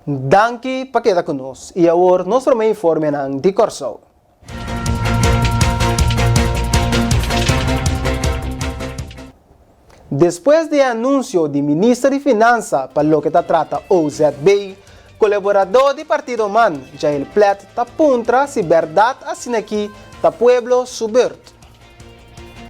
Danki pa keda ku nos i awor nos promé informenan di Kòrsou. Despues di e anunsio di Minister di Finansa pa loke ta trata OZB, kolaboradó di partido man, Jael Plet ta puntra si bèrdat asin'aki ta pueblo su beurt.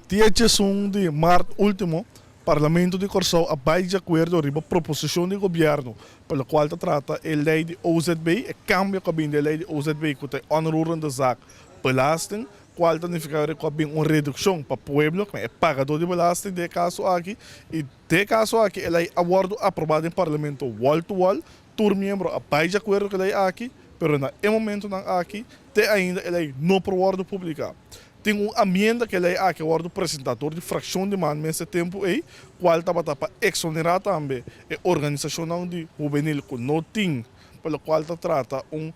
Dia diesun di mart ultimo, Parlamento di Kòrsou a bai di akuerdo riba proposishon di gobièrnu pa lokual ta trata e lei di OZB, e kambio ku a bini den e lei di OZB ku ta e Onroerende Zaak Belasting, kual ta nifiká ku a bin un redukshon pa pueblo, e pagadó di belasting den e kaso aki, i den e kaso aki e lei a wòrdu aprobá den Parlamento wòl tu wòl, tur miembro a bai di akuerdo ku e lei aki, pero na e momentunan aki te ainda e lei no por wòrdu publiká. Tin un amienda ku e lei aki a wòrdu presentá dor di frakshon di man mes e tempu ei, kual tabata pa eksonerá tambe e organisashonnan di hubenil ku no tin pa lokual ta trata un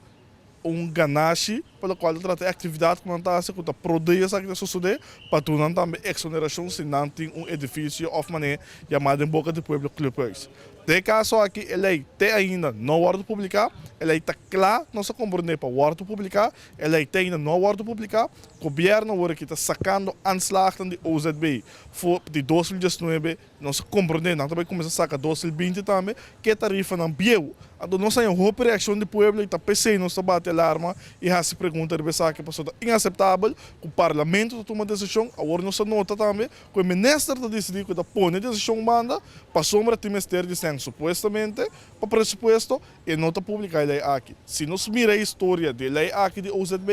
un ganashi pa lokual ta trata e aktividat ku nan ta hasi ku ta produi esaki ta sosodé, pa duna nan tambe eksonerashon si nan tin un edifisio òf manera yamá den boka di pueblo clubhuis. Den e kaso aki e lei te ainda no a wòrdu publiká, e lei ta kla nos a komprondé pa wòrdu publiká, e lei te ainda no a wòrdu publiká, gobièrnu awor aki ta sakando aanslagnan di OZB for di 2019, Nos a komprondé, nan ta bai kuminsá saka 2020 tambe, ku e tarifanan bieu. Anto nos haña hopi reakshon di pueblo i ta p'esei nos ta bati alarma i hasi pregunta riba esaki, pasobra ta inaseptabel ku parlamento ta tuma desishon. Awor nos a nota tambe ku e minister ta disidí ku e ta pone desishon banda pasobra tin mester di sèn supuestamente pa presupuesto, e no ta publiká e lei aki. Si nos mira e historia di e lei aki di OZB,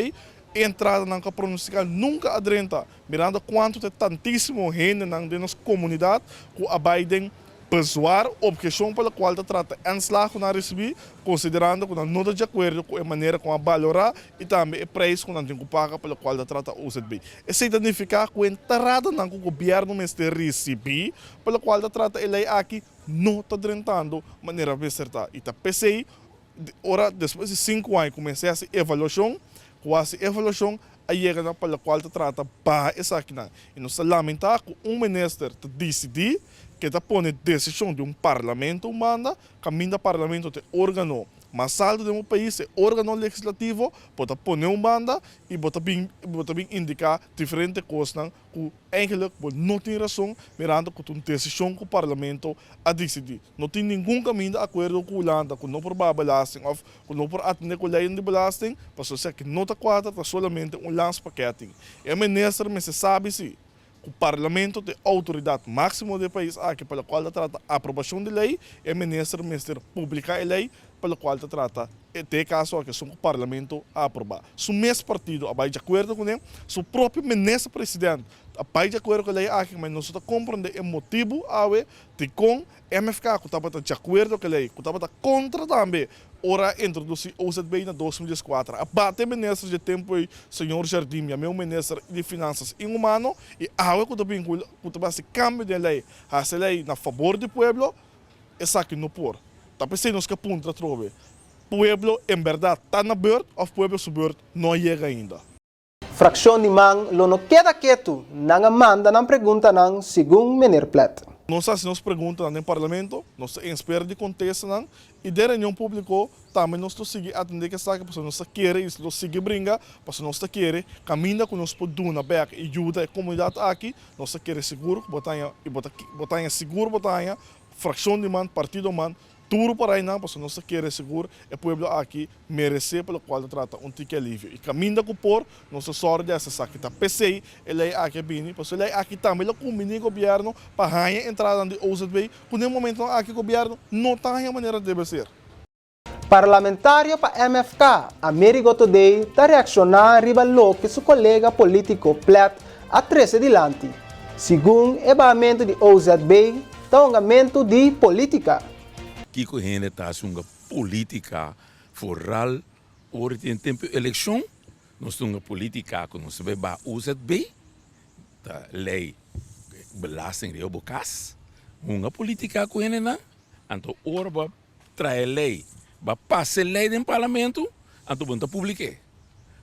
e entradanan ku a pronostiká nunka a drenta. Mirando kuantu ta e tantísimo hendenan den nos komunidat ku a bai den bezwaar, objeshon pa lokual ta trata ènslag ku nan a risibí, konsiderando ku nan no ta di akuerdo ku e manera ku a balorá i tambe e preis ku nan tin ku paga pa lokual ta trata OZB. Esei ta nifiká ku e entradanan ku gobièrnu mester risibí pa lokual ta trata e lei aki no ta drentando manera mester ta i ta p'esei Ora despues di sinku aña kuminsá hasi evaluashon, ku hasi evaluashon a yega na pa lokual ta trata baha esakinan. I nos ta lamentá ku un minister ta disidí ke ta pone desishon di un parlamento un banda, kaminda parlamento ta e órgano mas altu den bo pais, e órgano legislativo, bo ta pone un banda i bo ta bin bo ta bin indiká diferente kosnan ku Eigenlijk bo no tin rason mirando ku ta un desishon ku parlamento a disidí. No tin ningun kaminda akuerdo ku Hulanda ku no por baha belasting òf ku no por atendé ku leinan di belasting, pasobra esaki no ta kuadra, ta solamente un landspakketing. E minister mester sabi si ku parlamento ta e outoridat máksimo di e pais aki pa lokual ta trata aprobashon di lei, e minister mester publiká e lei pa lokual ta trata den e kaso aki esun ku parlamento a aprobá. Su mes partido a bai di akuerdo kuné, su propio minister president a bai di akuerdo ku e lei aki, ma nos no ta komprondé e motibu awe dikon MFK ku tabata di akuerdo ku e lei, ku tabata kontra tambe ora a introdusí OZB na 2014, a bati e minister dje tempu ei, señor Jardim, yam'é un minister di finansas inhumano i awe ku ta bin ku ku ta hasi kambio den e lei, hasi e lei na fabor di pueblo, Esaki no por. Ta p'esei nos ke puntra atrobe, Pueblo en bèrdat ta na beurt òf pueblo su beurt no a yega ainda? Frakshon di man lo no keda ketu, nan a manda nan preguntanan segun Meneer Plet. Nos a hasi nos preguntanan den Parlamento, nos ta en espera di kontestanan i den reunion públiko tambe nos lo sigui atendé ku esaki pasobra nos ta kere i lo sigui bringa pasobra nos ta kere kaminda ku nos por duna bèk i yuda e komunidat aki Nos ta kere sigur ku bo ta haña i bo ta bo ta haña sigur bo ta haña frakshon di man, partido man, duru pa rainan pasobra nos ta kere sigur e pueblo aki meresé pa lokual ta trata un tiki alivio. I kaminda ku por nos ta sòru di hasi esaki. Ta p'esei e lei aki a bini, pasobra e lei aki tambe lo kumbiní gobièrnu pa haña entradanan di OZB ku den momentonan aki gobièrnu no ta haña manera debe ser. Parlamentario pa MFK, Amerigo Thodey ta reakshoná riba loke su kolega polítiko Plet a trese dilanti. Segun e bahamentu di OZB ta hungamentu di polítika. Kiko hende ta hasi hunga polítika foral ora tin tempu elekshon? Nos ta hunga polítika ku nos ta bai baha OZB, ta lei belasting riba bo kas, hunga polítika ku hendenan, anto ora bo a Traha e lei, ba pasa e lei den parlamento, anto bo no ta publik'é.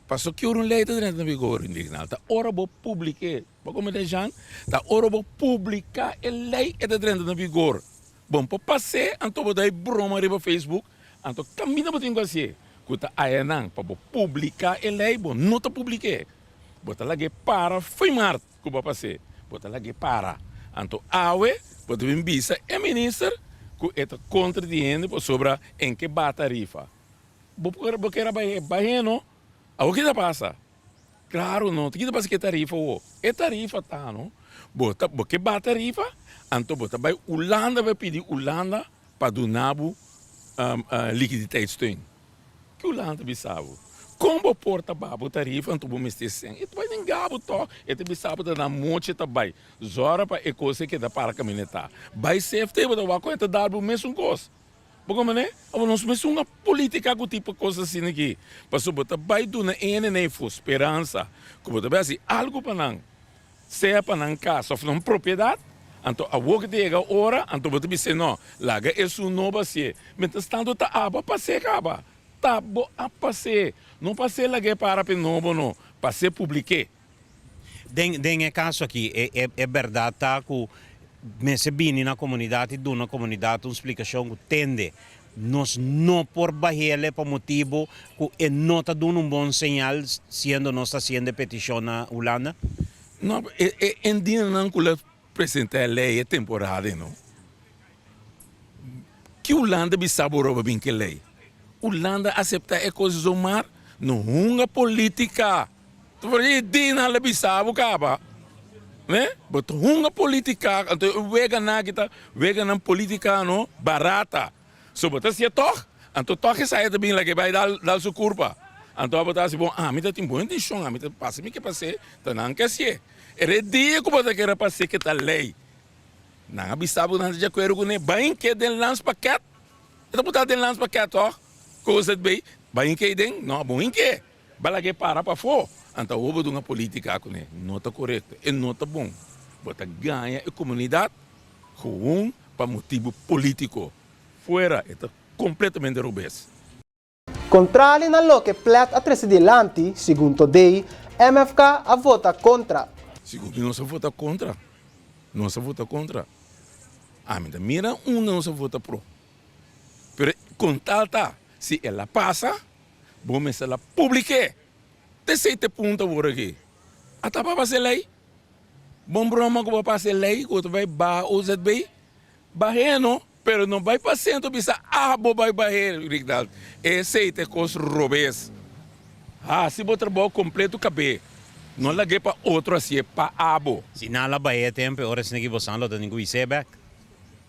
Pasobra ki ora un lei ta drenta na vigor, Indignal? Ta ora bo publik'é. Bo komprende, Jean? Ta ora bo publiká e lei e ta drenta na vigor. Bo no por pas'é, anto bo ta e broma riba Facebook. Anto kaminda bo tin ku hasié ku ta ayanan pa bo publiká e lei, bo no ta publik'é. Bo ta lag'é para fo'i mart ku bo a pas'é. Bo ta lag'é para. Anto awe bo ta bin bisa e minister ku e ta kontra di hende pasobra en ke baha tarifa. Bo por bo kier a bai bah'é no? Awor ki ta pasa? Klaru no, ta ki ta pasa ku e tarifa awor? E tarifa ta no, bo ta bo ke baha tarifa, anto bo ta bai Ulanda bai pidi Ulanda pa duna bo likiditeitssteun. Ki Ulanda ta bisa bo? Kon bo por ta baha bo tarifa anto bo mester sen? E ta bai nenga bo tòg. E ta bisa bo ta na mochi ta bai. Zòrga pa e kos ei keda para kaminda e ta. Bai CFT bo ta wak kon e ta dal bo mesun kos. Bo komprende? Abo nos mester un politica ku tipo kos asina aki. Pasobra bo ta bai duna e hendenan efo speransa ku bo ta bai hasi algu pa nan. Sea pa nan kas òf nan propiedat, anto awor ku ta yega ora, anto bo ta bis'é, No, laga esun nobo hasié. Mientras tanto ta abo a pas'é kaba. Ta bo a pas'é. No pas'é lag'é para p'e nobo no, pas'é publik'é. Den den e kaso aki e e e bèrdat ta ku mester bini na komunidat i duna komunidat un splikashon ku tende nos no por bahele pa motibu ku e no ta duna un bon señal siendo nos ta hasiendo e petishon na Hulanda? No, e e indinanan ku la presenta e lei e temporada ei no. Ki Hulanda bisa bo roba bin ke lei? Hulanda asepta e kos zomar? No hunga politika. Por e dina la bisa bo kaba. Ne? Bo ta hunga politica, anto e weganan aki ta weganan politica no barata. So bo ta hacia tog, anto tog esaya ta bin laga e bai dal dal su curpa. Anto abo ta haci bon, ami ta tin bon intencion, ami ta pasa mi ke pas'e, ta nan ke haci'e. Era e dia cu bo ta kere pas'e ke ta ley. Nan a bisa bo nan ta di acuerdo cune, bai inke den landspakket. E ta puta den landspakket tog, cu OZB, bai inke den, no, bo inke. Ba laga e para pafó. Anto awor bo duna polítika kuné. No ta korekto. E no ta bon. Bo ta gaña e komunidat gewoon pa motibu polítiko. Fuera e ta kompletamente robes. Kontrali na loke Plet a trese dilanti, segun Todey, MFK a vota kontra. Segun mi nos a vota kontra. Nos a vota kontra. Ami ta mira unda nos a vota pro. Pero kontal ta si el a pasa. Bo mester la publik'é. T'esei t'e punto awor aki. A ta pa pasa e lei? Bon broma ku bo pasa e lei ku bo ta bai baha OZB? Bah'é no, pero no bai pa sentro bisa ah bo bai bah'é, Rignald. Esei t'e kos robes. Hasi bo trabou kompleto kab'é. No lag'é pa otro hasié pa abo. Si nan la bah'é tempu e ora esaki bosan lo ta tin ku bis'é bèk.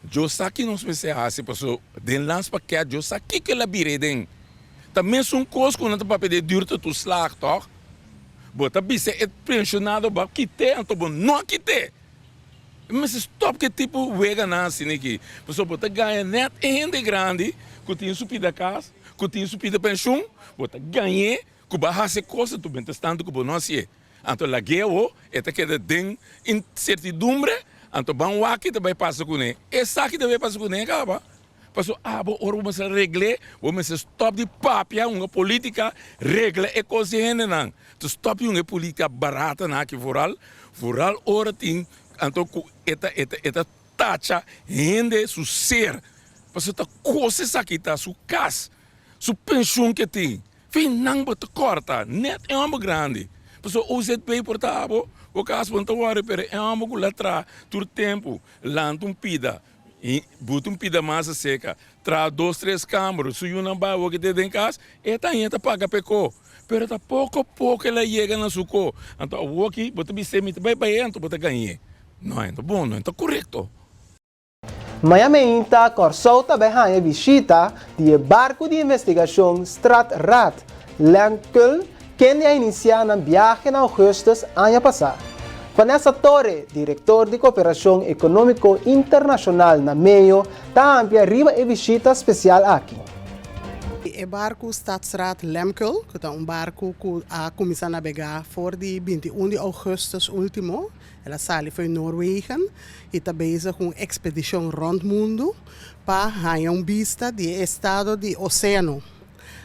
Djo sa ki nos mester hasi paso den landspakket djo sa kiko el a bira eden. Ta mesun kos ku nan ta papia den duurtetoeslag tòg? Bo ta bisa e penshonado bo a kit'é anto bo no a kit'é. E mester stòp ku e tipo weganan asina aki pasobra bo ta gaña nèt e hende grandi ku tin su pida kas, ku tin su pida penshun, bo ta gañ'é ku bo a hasi e kos anto mientras tanto ku bo no hasié. Anto lag'é awor, e ta keda den insertidumbre, anto ban wak ki ta bai pasa kuné. Esaki ta bai pasa kuné kaba. Pasobra abo ora bo mester regl'é, bo mester stòp di papia hunga polítika, regla e kos di hendenan. Ta stòp di hunga e polítika baratanan aki vooral, vooral ora tin anto ku e ta e ta e ta tacha hende su ser. Pasobra ta kos esaki ta su kas, su penshun ke tin. Fin nan bo ta corta net e homber grandi pasobra OZB por ta abo bo cas bo no ta worry pero e homber cu la traha tur tempo lanta un pida buta un pida mas acerca traha dos tres camber su yunan bay awor ke den cas e ta haña ta paga pa e co pero ta poco poco el a yega na su co anto awor ki bo ta bis'e mi ta bay bay anto bo ta gañ'e no e ta bon no e ta corecto. Maña meinta Kòrsou ta bai haña bishita di e barku di investigashon Straat-Raad Lemkull kende a inisiá nan biahe na ougùstùs aña pasá. Vanessa Torre, direktor di Koperashon Ekonómiko Internashonal na Meyo, ta amplia riba e bishita spesial aki. E barku Stadsraad Lemkull, ku ta un barku ku a kuminsá nabegá for di 21 di ougùstùs último, El a sali fo'i Noorwegen i ta bezig ku un ekspedishon rònt mundu pa haña un bista di e estado di oséano.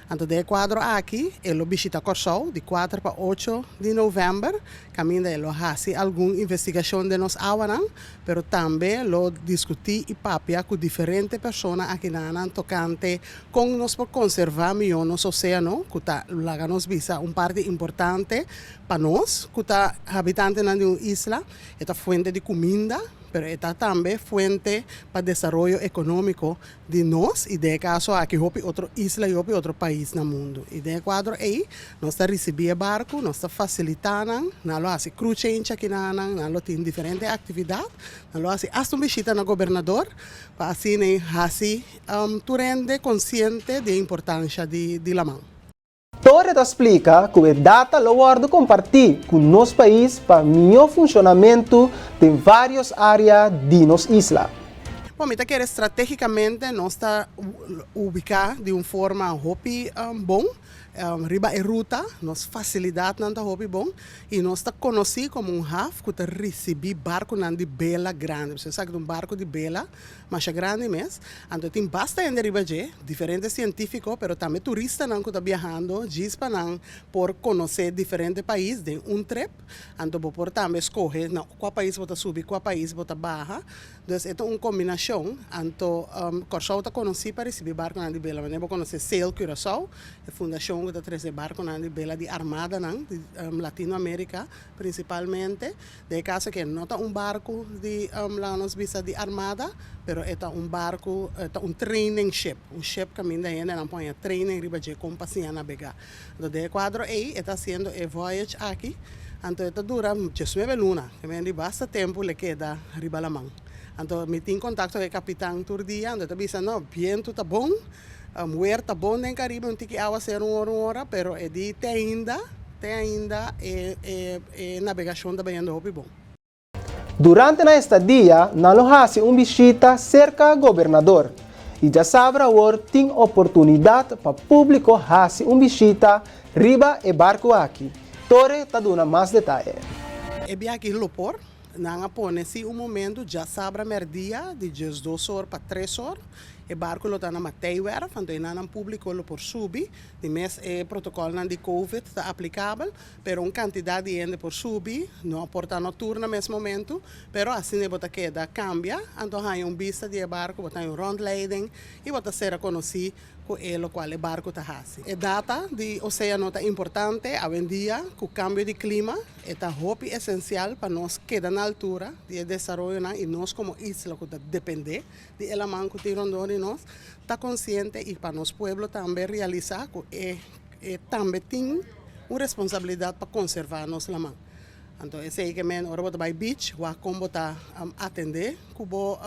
Anto den e kuadro aki e lo bishita Kòrsou di kuater pa ocho di novèmber, kaminda e lo hasi algun investigashon den nos awanan, pero tambe lo diskutí i papia ku diferente persona akinanan tokante kon nos por konservá mihó nos oséano, ku ta laga nos bisa un parti importante pa nos ku ta habitantenan di un isla. E ta fuente di kuminda, pero e ta tambe fuente pa desaroyo ekonómiko di nos i den e kaso aki hopi otro isla i hopi otro pais na mundu. I den e kuadro ei nos ta risibí e barku, nos ta fasilitá nan, nan lo hasi crew change aki na nan, nan lo tin diferente aktividat, nan lo hasi asta un bishita na gobernador pa asina ei hasi tur hende konsiente di e importansha di laman. Torre ta splika ku e data lo wòrdu kompartí ku nos pais pa mihó funshonamentu den vários área di nos isla. Bon, mi ta kere stratégikamente nos ta ubiká di un forma hopi bon riba e ruta, nos fasilidatnan ta hopi bon i nos ta konosí komo un haf ku ta risibí barkunan di bela grandi. Pasobra esaki ta un barku di bela Masha grandi mes. Anto tin basta hende riba dje, diferente sientífiko, pero tambe turistanan ku ta biahando djis pa nan por konosé diferente pais den un trip. Anto bo por tambe skohe na kua pais bo ta subi, kua pais bo ta baha. Dus e ta un kombinashon. Anto Kòrsou ta konosí pa risibí barkunan di bela. Manera bo konosé Sail Curaçao, e fundashon ku ta trese barkunan di bela di armadanan di Latinoamérika prinsipalmente. Den e kaso ke no ta un barku di laga nos bisa di armada, pero e ta un barku, e ta un training ship, un ship kaminda hendenan por haña training riba dje kon pa siña nabegá. Anto den e kuadro ei e ta hasiendo e voyage aki, anto e ta dura diesnuebe luna, ke men di basta tempu le keda riba laman. Anto mi tin kontakto ku e kapitan tur dia, anto e ta bisa no, bientu ta bon, Weer ta bon den Caribe, un tiki awaseru un ora un ora, pero e di te ainda, te ainda e e e nabegacion ta bayendo hopi bon. Durante nan estadia nan lo hasi un bishita serka gobernador i djasabra awor tin oportunidat pa públiko hasi un bishita riba e barku aki. Tore ta duna mas detaye. E biaha aki lo por Nan a pone si un momento djasabra merdia di 12 or pa tres or e barco lo ta na Mateiwerf, anto enanan publico lo por subi, di mes e protocolnan di covid ta aplicabel, pero un cantidad di hende por subi, no por ta no tur na mes momento, pero asina bo ta keda cambia, anto haña un bista di e barco, bo ta haña un rondleiding y bo ta sera conoci ku e lokual e barku ta hasi. E data di oséano ta importante awendia ku kambio di klima e ta hopi esensial pa nos keda na altura di e desaroyonan i nos komo isla ku ta dependé di e laman ku tin rondó di nos ta konsiente i pa nos pueblo tambe realisá ku e e tambe tin un responsabilidat pa konservá nos laman. Anto esei ke men ora bo ta bai beach wak kon bo ta atendé ku bo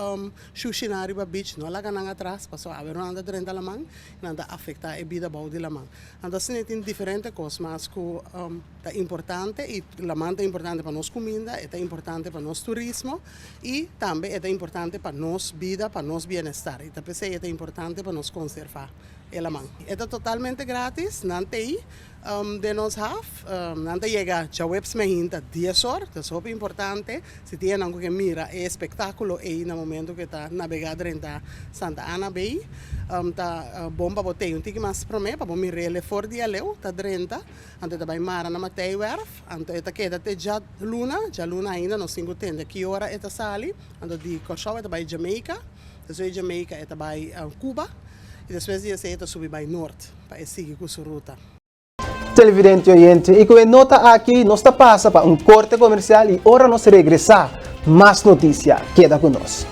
shushinan riba beach no laga nan atras pasobra awe nan ta drenta laman i nan ta afektá e bida bou di laman. Anto asina tin diferente kos mas ku ta importante i laman ta importante pa nos kuminda, e ta importante pa nos turismo i tambe e ta importante pa nos bida, pa nos bienestar i ta p'esei e ta importante pa nos konservá e laman. E ta totalmente gratis, nan t'ei. Den nos haf, nan ta yega djaweps meinta dies or, ta hopi importante si tin esnan ku ke mira e espektákulo ei na momento ku e ta nabegá drenta Santa Ana Bay. Ta bon pa bo tei un tiki mas promé pa bo mir'el for di aleu ta drenta, anto e ta bai mara na Mateiwerf, anto e ta keda te djaluna, djaluna ainda nos tin ku tende ki ora e ta sali, anto di Kòrsou e ta bai Jamaica, despues di Jamaica e ta bai Cuba i despues di esei e ta subi bai nort. Pa e sigui ku su ruta. Televidente oyente, i ku e nota aki nos ta pasa pa un korte komersial i ora nos regresá, mas notisia. Keda ku nos.